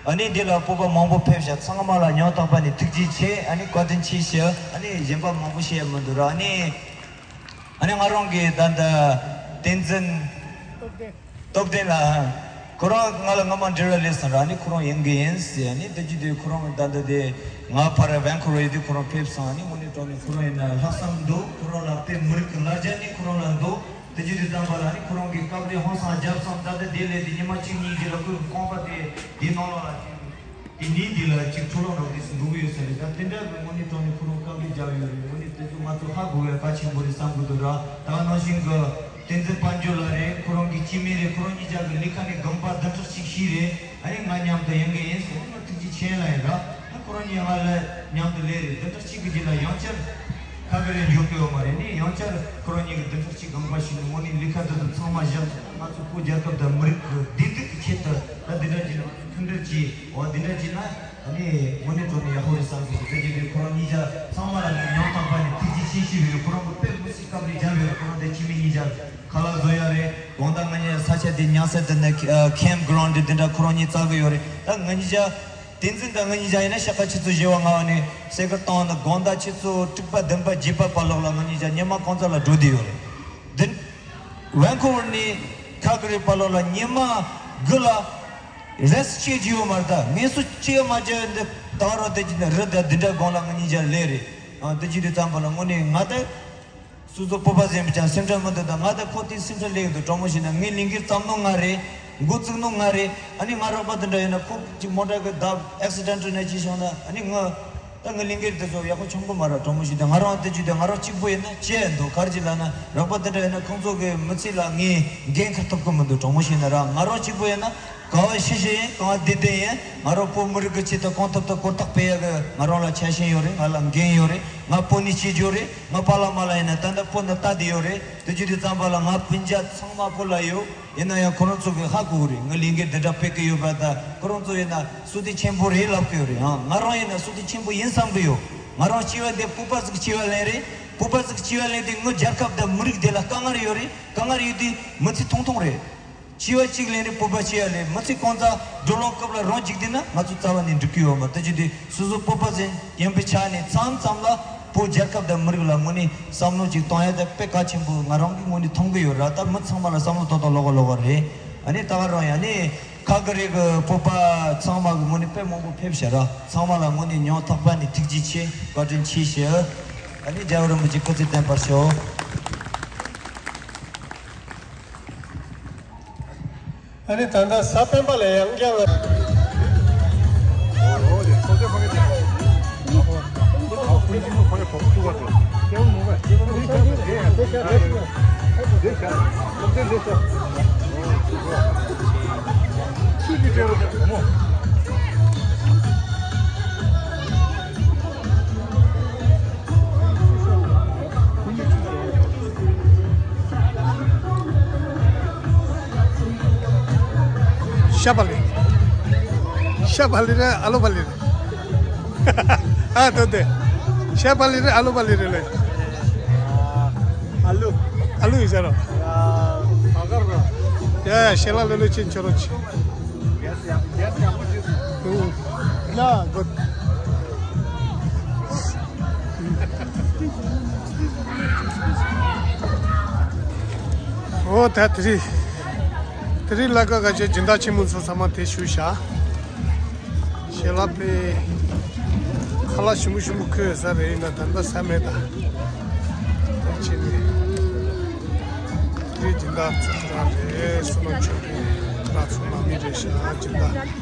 ཨ་ནི་འདི་ལ་སྤོབས་པ་མང་པོ་ཕེབས་ཤག་ཚང་མ་ལ་སྙིང་ཐག་པ་ནས་ཐུགས་རྗེ་ཆེ། ཨ་ནི་བཀའ་དྲིན་ཆེ་ཞུ། ཨ་ནི་གཞན་པ་མང་པོ་བཤད་ཡ་མི་འདུག་ར། ཨ་ནི་ཨ་ནི་ང་རང་གི་ད་ལྟ་བསྟན་འཛིན་སྟོབས་ལྡན་ལགས། ཁོ་རང་ང་ལ་སྔ་མ་འབྲེལ་བ་སླེབས་སོང་ར། ཨ་ནི་ཁོ་རང་ཡོང་གི་ཡིན་ཟེར། ཨ་ནི་དེ་བརྒྱུད་དེ་ཁོ་རང་ད་ལྟ་དེ་ང་ཕར་ཝན་ཁོ་ཝར་ཡོད་དུས་ཁོ་རང་ཕེབས་སོང་། ཨ་ནི་དངོས་གནས་དྲང་གནས་ཁོ་རང་ཡིན་ན་ལྷག་བསམ་འདུག་ཁོ་རང་ལ་དཔེ་མི་རིགས་ཀྱི་ལ་རྒྱ་ནི་ཁོ་རང་ལ་འདུག་དེ་བརྒྱུད་དེ་ཙམ་པ་ལ་ཨ་ནི་ཁོ་རང་གི་སྐབས་རེ་ཧང་སང་རྒྱབ་སོང་། ད་ལྟ་དེ་ལས་དེ་ཉི་མ་གཅིག་གཉིས་རྗེས་ལ་ཁོའི་རྐང་པ་དེ་དེའི་ནང་ལོགས་ལ་དེ་ནས་འདི་ལ་གཅིག་འཕྲོ་བརླག་འགྲོ་དུས་སུ་འགྲོ་གི་ཡོད་ས་རེད། ད་དེ་འདྲ་གི་དངོས་གནས་དྲང་གནས་ཁོ་རང་དཀའ་ལས་རྒྱབ་ཡོད་རེད། དངོས་གནས་དེ་ཚོ་ང་ཚོ་ཧ་གོ་བའི་གལ་ཆེན་པོ་རེད་བསམ་གི་འདུག་ར། ད་ག་ནང་བཞིན་གི་བསྟན་འཛིན་དཔལ་འབྱོར་ལགས་རེད། ཁོ་རང་གི་སྐྱེ་དམན་རེད། ཁོ་རང་གཉིས་ཆ་གི་ལས་ཀ་ནས་དགོངས་པ་བདུན་ཕྲག་གཅིག་ཤི་རེད། ཨ་ནི་ང་མཉམ་དུ་ཡོང་གི་ཡིན་ཟེར། ང་ཐུགས་རྗེ་ཆེ་ལ་ཡིན་ར། ཨ་ཁོ་རང་གཉིས་ང་ལ་མཉམ་དུ་ལས་རེད། བདུན་ཕྲག་གཅིག་གི་རྗེས་ལ་ཡང་བསྐྱར་ཁ་གི་རེད་འཇོག་གི་ཡོད་མ་རེད། ནི་ཡང་བསྐྱར་ཁོ་རང་གཉིས་ཀྱི་བདུན་ཕྲག་གཅིག་དགོངས་པ་ཞུས་ནས་དངོས་གནས་ལས་ཀ་དེ་ཚོ་ཚང་མ་བཞག་ང་ཚོ་བོད་རྒྱལ་ཁབ་དང་མི་རིགས་ཀྱི་བདེ་སྡུག་གི་ཆེད་དུ་ད་འདི་འདྲ་བྱས་ན་མཐུན་སྒྲིལ་གྱིས་འོ་འདི་འདྲ་བྱས་ན་ཨ་ནི་དངོས་གནས་དྲང་གནས་ཡག་པོ་རེད་བསམ་གྱི་འདུག་དེ་བྱས་དུས་ཁོ་རང་གཉིས་ཆ་ཚང་མ་ལ་ངས་སྙིང་ཐག་པ་ནས་ཐུགས་རྗེ་ཆེ་ཞུ་གི་ཡོད། ཁོ་རང་གི་དཔེ་མི་སྲིད་སྐབས་རེ་རྒྱབ་ཡོད། ཁོ་རང་དེ་སྐྱེ་དམན་གཉིས་ཆ་ཁ་ལག་བཟོ་ཡ་རེད། དགོང་དག་ང་གཉིས་ས་ཆ་དེ་ཉལ་ས་དེ་ནས་ཁེམ་གྷི་རའུན་ཌི་དེ་འདྲ་ཁོ་རང་གཉིས་བཙལ་གི་ཡོད་རེད། ད་ང་གཉིས་ཆ་བསྟན་འཛིན་དང་ང་གཉིས་ཆ་ཡིན་ན་ཕྱི་ཁ་ཆུ་ཚོད་བཞི་པ་ལྔ་པ་ནས་སའི་ཀལ་བཏང་ནས་དགོང་དག་ཆུ་ཚོད་དྲུག་པ་བདུན་པ་བརྒྱད་པ་བར་ལོགས་ལ་ང་གཉིས་ཆ་ཉི་མ་གང་ཙམ་ལ་འགྲོ་བསྡད་ཡོད་རེད། འདི་ཝན་ཁོ་ཝར་ནས་ཁལ་གྷི་རི་བར་ལོགས་ལ་ཉི་མ་དགུ་ལ་རེ་སི་ཊི་བྱེད་ཀྱི་ཡོད་མ་རེད། ད་ངལ་གསོ་བྱེད་ཡོད་མ་བྱེད་ཡོད་འདི་ད་རུང་དེ་ཅི་ནས་རི་དང་འདི་འདྲ་སྒང་ལ་ང་གཉིས་ཆ་སླེབས་རེད། ཨ་དེ་ཅི་དེ་ཙམ་པ་ལ་དངོས་གནས་ང་ད། སོ་སོ་སྤོབས་པ་ཟིན་པ་ཅང་སེམས་ཁྲལ་མི་འདུག་ད་ང་ད་ཁོ་དེ་སེམས་ཁྲལ་སླེབས་འདུག་དྲང་མོ་བཤད་ན་ངའི་ལས་འགན་བརྩམས་ནོ་ང་རེད། འགོ་བཙུགས་ནོ་ང་རེད། ཨ་ནི་ང་རོགས་པ་དེ་འདྲ་ཡོད་ན་ཁོ་ཅིག་མོ་ཊ་གི་བརྡབ་ཨེག་སི་ཌེན་ཊལ་ནས་ཅི་བྱུང་ན་ཨ་ནི་ང་ད་ངའི་ལས་འགན་དེ་ཚོ་ཡག་པོ་བྱུང་གི་མ་རེད། དྲང་མོ་བཤད་ན་ང་རང་དེ་ཅི་དེ་ང་རང་གཅིག་པུ་ཡིན་ན་བྱས་འདུག་ག་རེ་ཅིག་ལབ་ན་རོགས་པ་དེ་འདྲ་ཡོད་ན་ཁོང་ཚོ་གི་མི་ཚེ་ལ་ངས་འགན་འཁུར་ཐུབ་གི་མི་འདུག་དྲང་མོ་བཤད་ན་ར་ང་རང་གཅིག་པུ་ཡིན་ན། ག་བ་ཤི་ཤི་ཡིན། ག་བ་བདེ་བདེ་ཡིན། ང་རང་བོད་མི་རིགས་ཀྱི་ཆེད་དུ་གང་ཐུབ་ཐུབ་གོ་རྟོགས་སྤེལ་ཡག་གི་ང་རང་ལ་ཆ་ཤས་ཡོད་རེད། ང་ལ་འགན་ཡོད་རེད། ང་བོད་ནས་སྐྱེས་རྒྱུ་རེད། ང་པཱ་ལགས་མ་ལགས་ཡིན་ན་ད་ལྟ་བོད་ནང་ལྟ་བསྡད་ཡོད་རེད། དེ་བརྒྱུད་དུས་ཙམ་པ་ལ་ང་སྤུན་ཀྱག་ཚང་མ་བོད་ལ་ཡོད། ཡིན་ན་ཡང་ཁོ་རང་ཚོ་གི་ཧ་གོ་གི་རེད། ང་ལས་འགན་འདི་འདྲ་སྤེལ་གི་ཡོད་པ་ད་ཁོ་རང་ཚོ་ཡིན་ན་བསོད་བདེ་ཆེན་པོ་རེད་ལབ་གི་ཡོད་རེད། ཨང་ང་རང་ཡིན་ན་བསོད་བདེ་ཆེན་པོ་ཡིན་བསམ་གི་ཡོད། ང་རང་སྐྱེ་བ་འདི་བོད་པ་ཟིག་སྐྱེ་བ་ལེན་རེད། བོད་པ་ཟིག་སྐྱེ་བ་ལེན་དུས་ངའི་རྒྱལ་ཁབ་དང་མི་རིགས་འདི་ལ་དཀའ་ངལ་ཡོད་རེད། དཀའ་ངལ་ཡོད་དུས་མི་ཚེ་ཐུང་ཐུང་རེད། སྐྱེ་བ་གཅིག་ལེན་རེད། བོད་པ་སྐྱེ་བ་ལེན། མི་ཚེ་གང་ཙམ་འགྲོ་ལོང་སྐབས་ལ་རང་འཇིག་རྟེན་ན་ང་ཚོ་རྩ་བ་ནས་འགྲིག་གི་ཡོད་མ་རེད། དེ་བྱེད་དུས་སོ་སོ་བོད་པ་ཟིག་ཡིན་པའི་ཆ་ནས་མཚམས་མཚམས་ལ་བོད་རྒྱལ་ཁབ་དང་མི་རིགས་ལ་དངོས་གནས་བསམ་བློ་ཅིག་གཏོང་ཡ་དེ་དཔེ་གལ་ཆེན་པོ་ང་རང་གི་ངོས་ནས་མཐོང་གི་ཡོད་ར། ད་མི་ཚང་མ་ལ་བསམ་བློ་ཏོག་ཏོག་ལོག་ག་ལོག་ག་རེད། ཨ་ནི་ད་ག་རང་ཡ་ནི་ཁ་གི་རེ་གི་བོད་པ་ཚང་མ་གི་ངོས་ནས་དཔེ་མང་པོ་ཕེབས་ཤག་ར། ཚང་མ་ལ་དངོས་གནས་སྙིང་ཐག་པ་ནས་ཐུགས་རྗེ་ཆེ། བཀའ་དྲིན་ཆེ་ཞུ། ཨ་ནི་རྒྱལ་བ་རིན་པོ་ཆེ་སྐུ་ཚེ་བརྟན་པར་ཤོག། ཨ་ནི་ད་ལྟ་གཟའ་སྤེན་པ་ལ་ཡང་བསྐྱར་ལ། ཤ་བག་ལེབ། ཤ་བག་ལེབ་རེད། ཨ་ལུ་བག་ལེབ་རེད། ཨ་དོ་དེ། ཤ་བག་ལེབ་རེད། ཨ་ལུ་བག་ལེབ་རེད་ལེ། ཨ་ལུ། ཨ་ལུ་ཡིན་ཟེར་རོ། ཡ་ཡ་ཤེ་ལ་ལོ་ལོ་ཅན་ཆོ་རོ་ཆི། ཡ་གོ། འོ་ད་དེ་རིང་། དེ་རིང་ལ་ཀ་ག་ཅེ་སྦྱིན་བདག་ཆེན་མོ་ཚོ་ཚང་མ་དེ་ཞུ་བཞག་ཞེ་ལ་པེ། ཁ་ལག་ཞིམ་པོ་ཞིམ་པོ་ཁོས་ཟ་རེ་ཡིན་ན་ད་ལྟ་ཟ་མེད་ད། དེ་ཕྱིན་ནས། དེ་སྦྱིན་བདག་ཚོ་རང་རེད། བསོད་ནམས་ཆོས་རེད། ང་ཚོ་མ་མི་རེད་ཤག་སྦྱིན་བདག་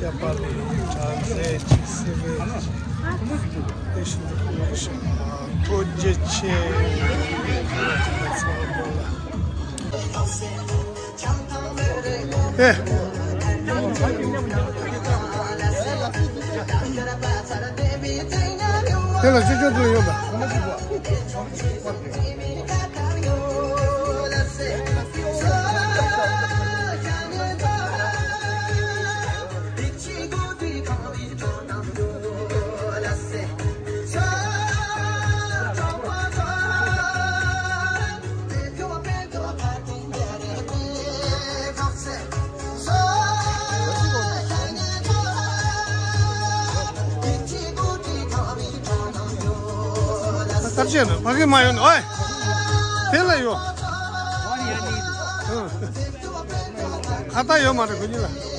ཤ་བག་ལེབ། བྲམ་ཟེ། ཅིག་སི་པན། ཨེ་ཤི་འདུག་ཨེ་ཤི། ཐོ་རྗེ་ཆེ། ཨེ། དེ་ལ་ཅི་ཅོ་དུ་ཡོད་པ། ད་ཅི་ན་ཕ་གི་མ་ཡོང་ཨོ། དེ་ལ་ཡོད། ཁ་ཏ་ཡོད་མ་རེད་ཁོ་གཉིས་ལ།